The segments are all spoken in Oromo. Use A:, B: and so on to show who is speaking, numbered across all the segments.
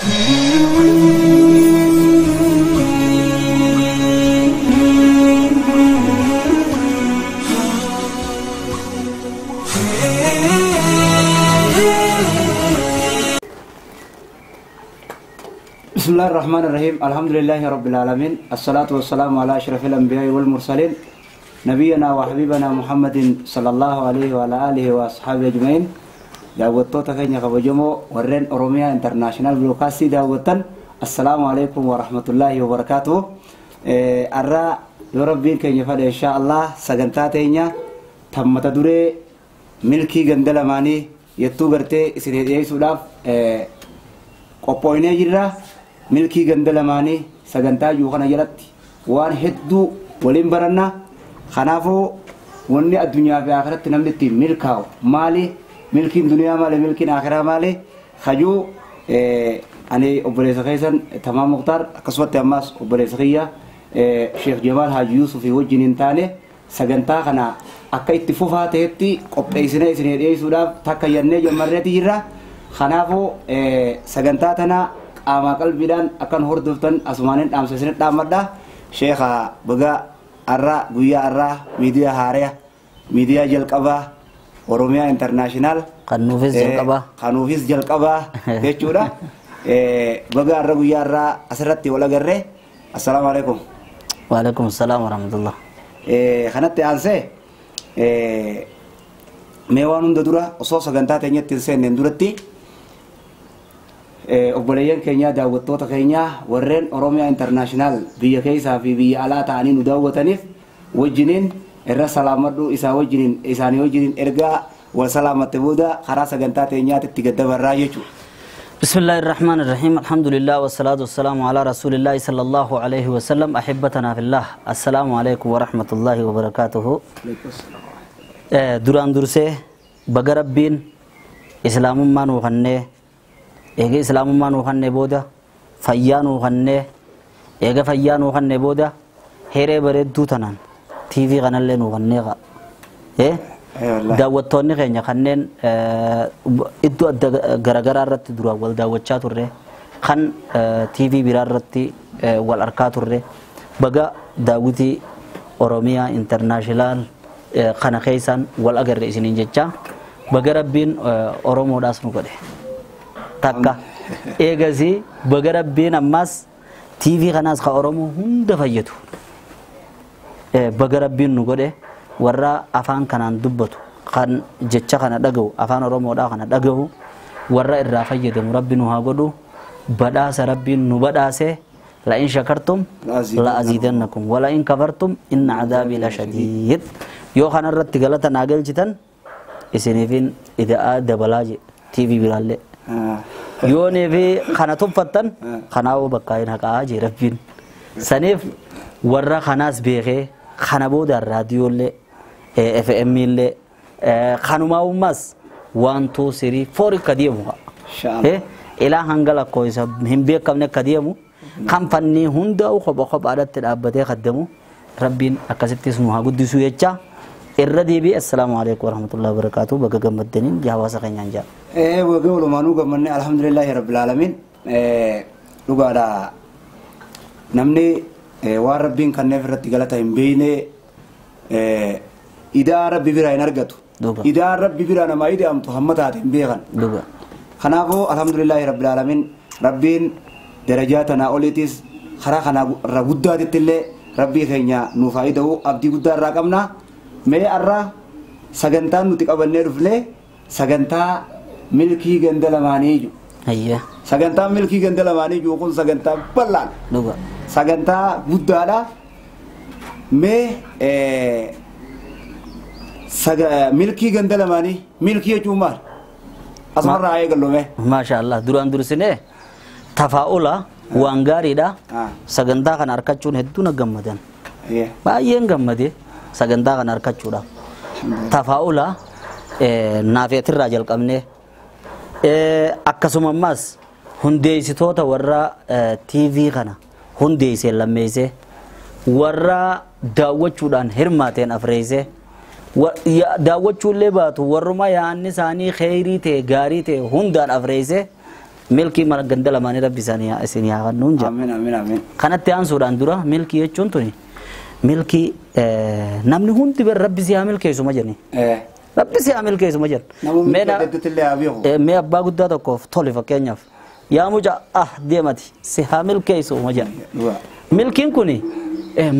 A: بسم الله الرحمن الرحيم. الحمد لله رب العالمين، الصلاة والسلام على أشرف الأنبياء والمرسلين، نبينا وحبيبنا محمد صلى الله عليه وعلى آله وأصحابه أجمعين. daawwattoota keenya kabajamoo warreen Oromiyaa International Broadcasting daawwattan, assalaamu alaikum warahmatullaahi wabarakaatuh. Arraa yoo rabbiin keenya fedhe, insha Allah, sagantaa teenya tan mata duree milkii ganda lamaanii yettuu gartee isin dhiyeessuudhaaf qophooynee jirra. Milkii ganda lamaanii sagantaa jiru kana jalatti waan hedduu waliin baranna. Kanaafuu wanni addunyaa fi akhiratti namni ittiin milkaa'u maali? Milkiin duniyaa maali? Milkiin akhiraa maali? Kajuu ani obboleessa keessan Tamaam Muktaar, akkasumatti ammas obboleessa kiyya Sheekh Jamaal Haaji Yuusufii wajjin hin taane sagantaa kana akka itti fufaa ta'etti qopheessinee isinii dhiyeessuudhaaf takka jennee jammarreeti jirra. Kanaafuu sagantaa tana qaamaa qalbiidhaan akkan hordoftan asumaanin dhaamsa isin dhaammadha. Sheekha, baga arraa guyyaa arraa miidiyaa haaraa, miidiyaa jalqabaa Oromiyaa International
B: Kan nuufis jalqabaa.
A: Kanuufis jalqabaa jechuudha. Baga arra guyyaa arraa asirratti wal agarree. Assalaamu alaikum.
B: Waalaikum salaam warahmatullah.
A: Kanatti aansee mee waan hunda dura osoo sagantaa teenyatti hin seenneen duratti obboleeyyan keenya, daawwattoota keenya warreen Oromiyaa International biyya keessaa fi biyya alaa ta'anii nu daawwataniif wajjiniin irra salaamadhu. Isaa wajjiniin, isaanii wajjiniin ergaa wal salaamatte booda karaa sagantaa teenyaatti gad dabarraa jechuudha.
B: بسم الله الرحمن الرحيم. الحمد لله والصلاة والسلام على رسول الله صلى الله عليه وسلم. أحبتنا في الله، السلام عليكم ورحمة الله وبركاته. Duraan dursee baga rabbiin islaamummaa nuu kennee, eega islaamummaa nuu kennee booda fayyaa nuu kennee, eega fayyaa nuu kennee booda heree bareedduu tanaan TV kanallee nuu kennee qa. Daawwattoonni keenya kanneen iddoo adda garaagaraa irratti duraan wal daawwachaa turre, kan TV biraa irratti wal arkaa turre, baga daawwitii Oromiyaa International kana keessaan wal agarre isiniin jecha. Baga rabbiin Oromoodhaas nu godhe takka. Eegasii baga rabbiin ammas TV kanaas ka Oromoo hunda fayyadu baga rabbiin nu godhe. Warra afaan kanaan dubbatu, kan jecha kana dhagahu, afaan Oromoodhaa kana dhagahu, warra irraa fayyadamu rabbi nu haa godhu. Badhaasa rabbiin nu badhaase, لئن شكرتم لأزيدنكم ولئن كفرتم إن عذابي لشديد. Yoo kana irratti galata naa galchitan isiniifin ida'aa dabalaa je TV biraallee. Yoo fi kana tuffattan kanaafuu bakka hin haqaa je rabbiin. Saniif warra kanaas beekee kana booda raadiyoollee, FM illee, kanumaa ummas 1 2 3 4 akka deemu, ilaa hanga lakkoofsa hin beekamne akka deemu, kan fannii hundaa'u kopha kophaadhaatti dhaabbatee kaddamu rabbiin akkasittis nu haa guddisu jecha irra deebi'e. Assalaamu alaikum warahmatullahi wabarakaatuh. Baga gammaddaniin hawaasa keenyaan jaa.
A: Waga walumaanuu gammanne, alhamdulillahi rabbil aalamiin. Dhugaadha, namni waan rabbiin kanneef irratti galata hin beekne idaa rabbi biraa hin argatu. Idaa rabbi biraa namaa ida'amtu hamma taate hin beekan. Kanaafuu alhamdulillahi rabbil aalamiin, rabbiin darajaa tanaa oliitis karaa kana irra guddaatitti illee rabbii keenya nuuf haa ida'u abdii guddaa irraa qabna. Mee arra sagantaan nuti qabannee dhufne sagantaa milkii ganda lamaanii jiru. Sagantaan milkii ganda lamaanii jiru kun sagantaa bal'aan. Sagantaa guddaadha. Mee milkii ganda lamaanii, milkii jechuun maal? Asumarraa eegallu mee.
B: Maasha Allah, duraan dursinee tafaa'ula waan gaariidha. Sagantaa kana argachuun hedduu na gammadan. Baay'een gammade sagantaa kana argachuudhaaf. Tafaa'ula naafeetirraa jalqabnee akkasuma ammas hundeessitoota warra TV kana hundeessee lammeessee, warra daawwachuudhaan hirmaateen afreessee, daawwachuullee baatu warruma yaanni isaanii kheyrii ta'e gaarii ta'e hundaan afreessee. Milkii mana ganda lamaanii rabbi isin haa kennuun jedha.
A: Amiin amiin amiin.
B: Kanatti aansuudhaan dura milkii jechuun tuni milkii namni hundi bar rabbi si haa milkeessuma jedhani. Rabbi si haa milkeessuma jedhan.
A: Namni hedduutti illee haa beeku.
B: Mee abbaa guddaa tokkoof tole fakkeenyaaf yaa mucaa ah deemati si haa milkeessuma jedhan. Milkiin kuni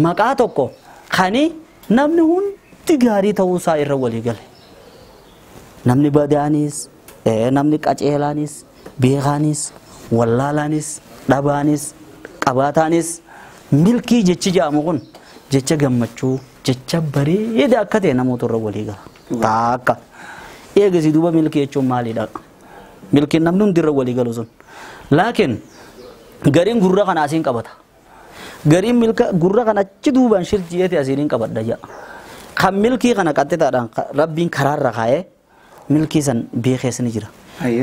B: maqaa tokko kani namni hundi gaarii ta'uu isaa irra walii gale. Namni badaanis namni qaceelaanis beekaanis wallaalaanis dhabaanis qabaataanis milkii jechi jedhamu kun jecha gammachuu jecha bareeda akka ta'e namoota irra walii gala. Taakka. Eegasii duuba milkii jechuun maalidha? Milkiin namni hundi irra walii galu sun. Laakiin gariin gurra kana asiin qabata. Gariin milka gurra kana achi duubaan shirji'eeti asiin hin qabadha jedha. Kan milkii kana qaxxitaadhaan rabbiin karaarra kaa'ee milkii san beekees ni jira.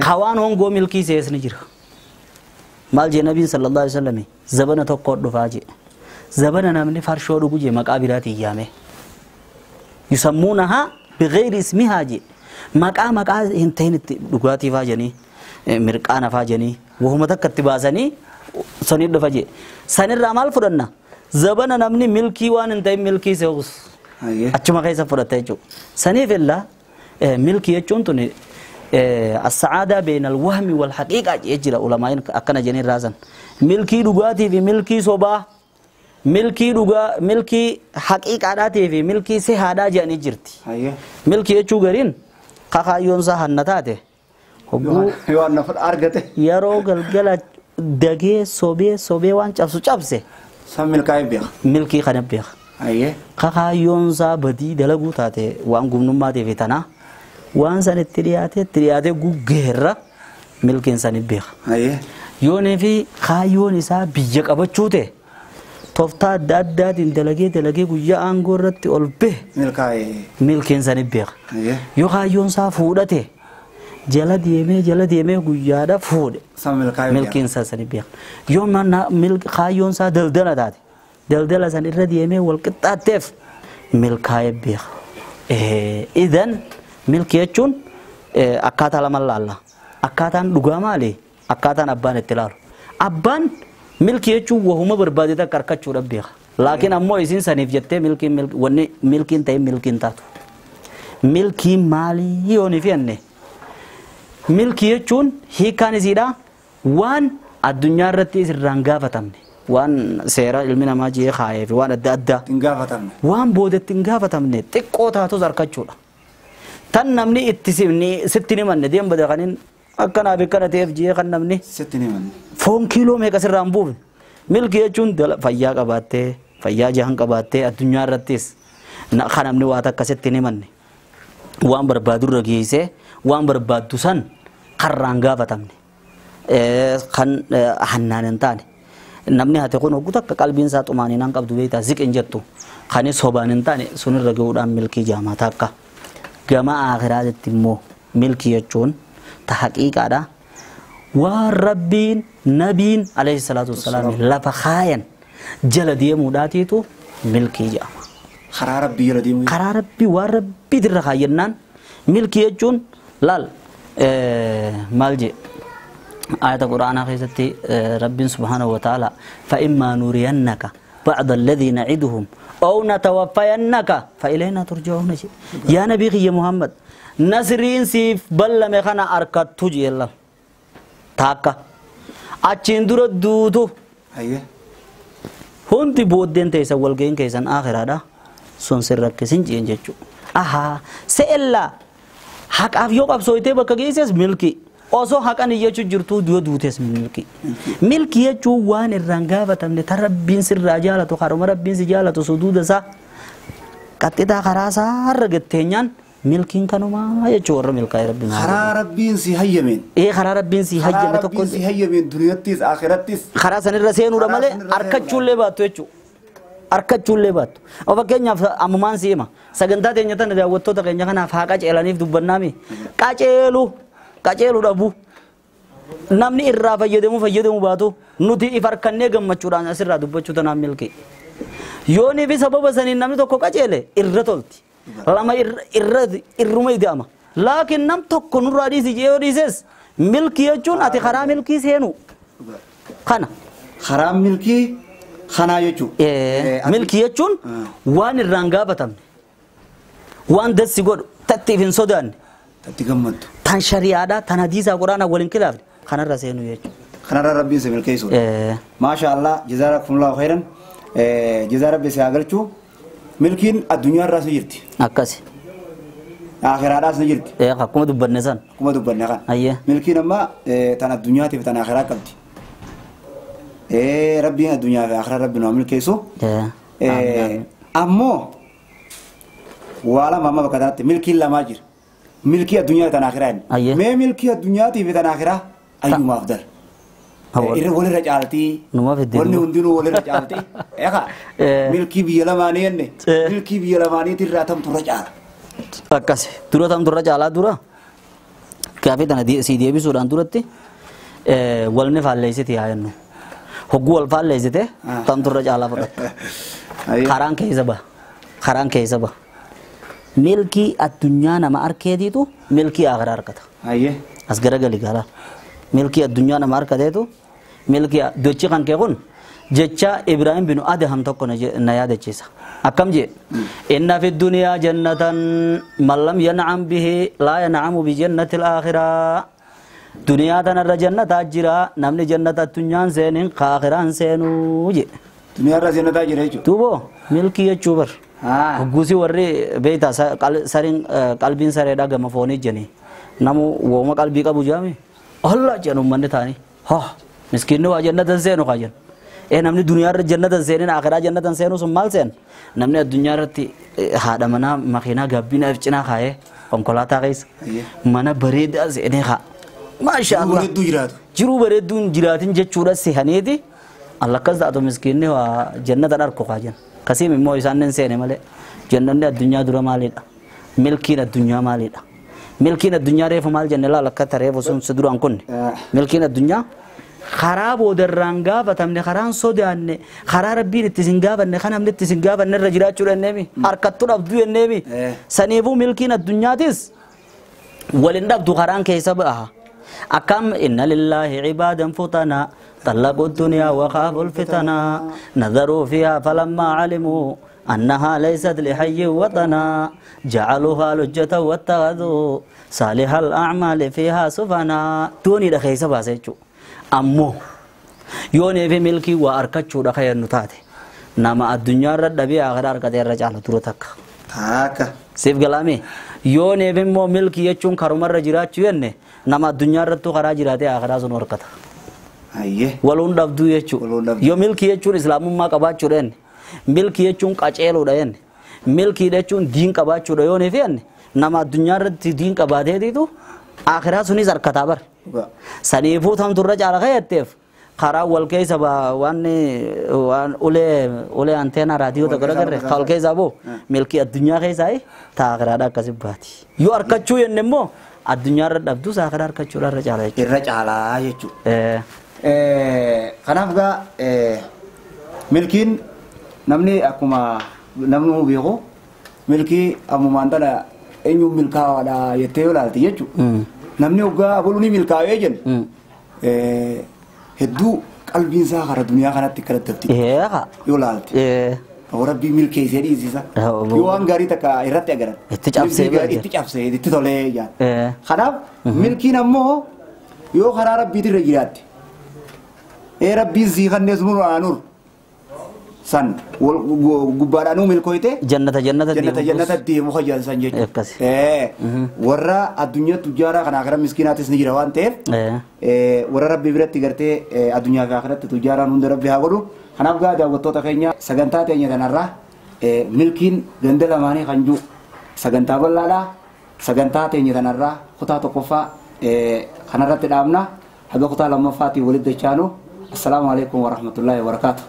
B: Kawaan hongoo milkii sees ni jira. Maal jee nabiin sallallahu alaihi wasallam zabana tokko dhufaa jee. Zabana namni farshoo dhugu jee maqaa biraatiin yaame. Yusammuunahaa bighayri ismihaa jee. Maqaa maqaa hin ta'in itti dhugaatii faa jedhanii mirqaana faa jedhanii wahuma takka itti baasanii sanii dhufa jee. Sanirraa maal fudhanna? Zabana namni milkii waan hin ta'in milkii se'us. Achuma keessa fudhata jechuudha. Saniif illaa milkii jechuun tuni السعادة بين الوهم والحقيقة يجرى علماء أكنا جنين رازن ملكي دغاتي في ملكي صبا ملكي دغا ملكي حقيقة داتي في ملكي سهادا جاني جرتي ملكي يچو غرين خخا يونسا هنتاته هو
A: يوان نفر ارغته
B: يرو غلغلا دغه صوبه صوبه وان چبسو چبسه
A: سم ملكاي بيخ
B: ملكي خنب بيخ خخا يونسا بدي دلغو تاته وان غمنما تي تنا waan san itti dhiyaatee guggeerra milkiin san beeka. Yoonii fi kaayyoon isaa biyya qabachuu ta'e tooftaa adda addaatiin dalagee guyyaa aangoo irratti ol bahe milkiin san beeka. Yoo kaayyoon isaa fuudhate jala deemee guyyaadha fuudhe milkiin san beeka. Yoo kaayyoon isaa daldala taate daldala san irra deemee wal qixxaatteef milkaa'ee beeka. Idan milkii jechuun akkaataa lama laalla. Akkaataan dhugaa maali? Akkaataan abbaan itti ilaalu. Abbaan milkii jechuun wahuma barbaade takka harkachuudhaaf beeka. Laakiin ammoo isin saniif jettee milkiin wanni milkiin ta'e milkiin taatu. Milkiin maalii yoo ni fianne? Milkii jechuun hiikkaan isiidha waan addunyaa irratti isirraan gaafatamne. Waan seera ilmi namaa jee kaayee fi waan adda addaa.
A: Hin gaafatamne.
B: Waan boodetti hin gaafatamne xiqqoo taatus harkachuudha. Tan namni itti sitti ni manne deem bada kanin akkana fi akkana ta'eef jee kan namni
A: sitti ni manne.
B: Foon kiiloo meeqa sirraa hin buufne. Milkii jechuun fayyaa qabaattee fayyaa jahan qabaattee addunyaa irrattis kan namni waa takka sitti ni manne. Waan barbaadu irra geessee waan barbaaddu san karraan gaafatamne. Kan hannaan hin taane. Namni hate kun hogguu takka qalbiin isaa xumaaninaan qabdu beektaa ziq hin jettu. Kanis sobaan hin taane sunirra gahuudhaan milkii jaamaa takka. Gama aakhiraatti immoo milkii jechuun ta haqiiqaadha. Waan rabbiin nabiin alayhi salaatu wassalaam lafa kaayan jala deemuudhaatiitu milkii jedhama.
A: Karaa rabbii jala deemuu.
B: Karaa rabbii waan rabbii irra kaayyannaan milkii jechuun laal maal jee آية القرآن خيستي رب سبحانه وتعالى فإما نرينك بعض الذي نعدهم أو نتوفينك فإلينا ترجعون. يا نبي يا محمد نسرين سيف بل مخنا أركض تجي الله تاكا أتشين دور دودو
A: أيه
B: هون تبودين تيسا والجين كيسان آخر هذا سون سرك كسين جين جتشو أها سئلا حق أفيوك أبسويته بكجيسس ملكي osoo haqan iyyachuu jirtuu du'a duutes milki. Milki jechuun waan irraan gaafatamne tan rabbiin sirraa jaalatu haruma rabbiin si jaalatu suduuda isaa qaxxitaa karaa isaa har'a gatteenyaan milkiin kanumaa jechuu warra milkaa'e rabbiin.
A: Karaa rabbiin si hayyameen.
B: Ee karaa rabbiin si hayyame tokko.
A: Karaa rabbiin si hayyameen duniyattis akhirattis.
B: Karaa sanirra seenuudha malee harkachuullee baattu jechuudha. Harkachuullee baattu. Fakkeenyaaf ammumaan si hima sagantaa teenya tana daawwattoota keenya kanaaf haa qaceelaniif dubbannaami qaceelu. Qaceelu dhabu namni irraa fayyadamu baatu nuti if harkannee gammachuudhaan asirraa dubbachuu tanaan milki. Yoonii fi sababa saniin namni tokko qaceele irra tolti. Lama irruma ida'ama. Laakiin nam tokko nurraa dhiisi jee yoo dhiises Milkii jechuun ati karaa milkii seenu. Kana.
A: Karaa milkii kanaa jechuudha.
B: Milkii jechuun waan irraan gaafatamne. Waan dassi godhu tattiif hin sodaanne.
A: Tatti gammaddu.
B: Tan shari'aadhaa tan hadiisaa quraanaa waliin kilaafne kanarra seenu jechuudha.
A: Kanarra rabbiin si milkeessuudha. Maasha Allah jazaakumullahu khairan. Jazaa rabbi si haa galchu. Milkiin addunyaarraas ni jirti.
B: Akkasi.
A: Akhiraadhaas ni jirti.
B: Akkuma dubbanne san.
A: Akkuma dubbanne kan. Milkiin amma tan addunyaatiif tan akhiraa qabdi. Rabbiin addunyaa fi akhiraa rabbi nu milkeessu. Ammoo waa lama amma bakka kanatti milkiin lamaa jira. Milkii addunyaa tan akhiraa inni. Mee milkii addunyaatiif tan akhiraa ayyumaaf dal. Irra walirra caaltii. Wanni hundinuu walirra caaltii. Egaa milkii biyya lamaanii jenne milkii biyya lamaaniitti irraa tamtu irra caala.
B: Akkasi dura tamtu irra caalaa dura gaaffii tana si deebisuudhaan duratti walni faalleessiti haa jennu. Hogguu wal faalleessite tamtu irra caalaa fudhatta. Karaan keessa ba'a. Karaan keessa ba'a. Milkii addunyaa nama arkeetiitu milkii akhiraa argata. As garagali galaa. Milkii addunyaa nama argateetu milkii dochi kan kee kun jecha Ibrahim bin Adham tokko na yaadachiisa. Akkam jee inna fi duniyaa jannatan man lam yan'am bihi laa yan'amu bi jannatil akhiraa. Duniyaa tanarra jannataa jira namni jannata addunyaan seenin ka akhiraan seenuu jee.
A: Duniyaarra jannataa jira jechuudha.
B: Duuba milkii jechuu bar. Hogguusi warri beektaa sariin qalbiin sareedhaa gama foonii jennee namu wooma qalbii qabu jaame. Allah jedhan uummanni taa'anii haa miskiinni waa jannatan seenu haa jennu. Namni duniyaarra jannatan seenin akhiraa jannatan seenu sun maal seen namni addunyaarratti haadha manaa makiinaa gabbinaaf cinaa kaayee konkolaataa keessa mana bareedaa seenee haa. Maasha Allah. Jiruu bareedduun jiraatin jechuudha sehaniiti Allah akkas taatu miskiinni waa jannatan arku haa jennu. Kasiim immoo isaan hin seene malee jannanni addunyaa dura maalidha? Milkiin addunyaa maalidha? Milkiin addunyaa reefu maal jenne laala akka reefu sun si duraan kunne. Milkiin addunyaa karaa boodarraan gaafatamne karaan sodaanne karaa rabbiin itti sin gaafanne kan namni itti sin gaafanne irra jiraachuu dandeemi harkattu dhabduu jenneemi. Saniifuu milkiin addunyaatis waliin dhabdu karaan keessa ba'a. Akkam inna lillaahi cibaadan futana طلقوا الدنيا وخافوا الفتنا نظروا فيها فلما علموا أنها ليست لحي وطنا جعلوها لجة واتخذوا صالح الأعمال فيها سفنا. توني دخيسة باسيتشو أمو يوني في ملكي وأركتشو دخي النتاتي نما الدنيا رد بي آخر أركتي الرجال تروتك
A: تاكا
B: سيف قلامي يوني في مو ملكي يتشون كرمر رجراتشو يني نما الدنيا ردتو خراجراتي آخر أزن وركتا. Waluun dhabduu jechuudha. Yoo milkii jechuun islaamummaa qabaachuudha jenne milkii jechuun qaceeluudha jenne milkii jechuun diin qabaachuudha yoo ni fe'anne nama addunyaa irratti diin qabaateetitu akhiraa sunis harkataa bara. Saniifuu tamtu irra caala kayyatteef karaa wal keessa waan waan ulee anteenaa raadiyoo tokko agarre wal keessa boo milkii addunyaa keessaa taa akhiraadha akkasi baati. Yoo harkachuu jenne immoo addunyaa irra dhabdus akhiraa harkachuudha irra caala jechuudha.
A: Irra caalaa jechuudha. Kanaaf gaa milkiin namni akkuma namni beeku milkii ammumaan tana eenyuun milkaa'aadha jettee yoo ilaalte jechuudha. Namni hoggaa abaluu ni milkaa'ee jenna. Hedduu qalbiin isaa karaa duniyaa kanatti akka daddabti. Yoo ilaalte. Rabbii milkeessee dhiisisa. Yoo waan gaarii takka irratti agaran.
B: Itti cabsee
A: itti cabsee itti tolee jaan. Kanaaf milkiin ammoo yoo karaa rabbiitirra jiraatte. Rabbiin sii kannees nur aanur san gubbaadhaanuu milkooyte
B: jannata jannata
A: jannata jannata deemu hojjan san jechuudha. Warra addunyaa tujjaaraa kana akhiraa miskiinaatis ni jira waan ta'eef warra rabbi biratti gartee addunyaa fi akhiratti tujjaaraan hunda rabbi haa godhu. Kanaaf gaa daawwattoota keenya sagantaa teenya kanarraa milkiin ganda lamaanii kan jiru sagantaa bal'aadhaa sagantaa teenya kanarraa kutaa tokkoffaa kanarratti dhaabna haga kutaa lammaffaatiin walitti dachaanu. السلام عليكم ورحمة الله وبركاته.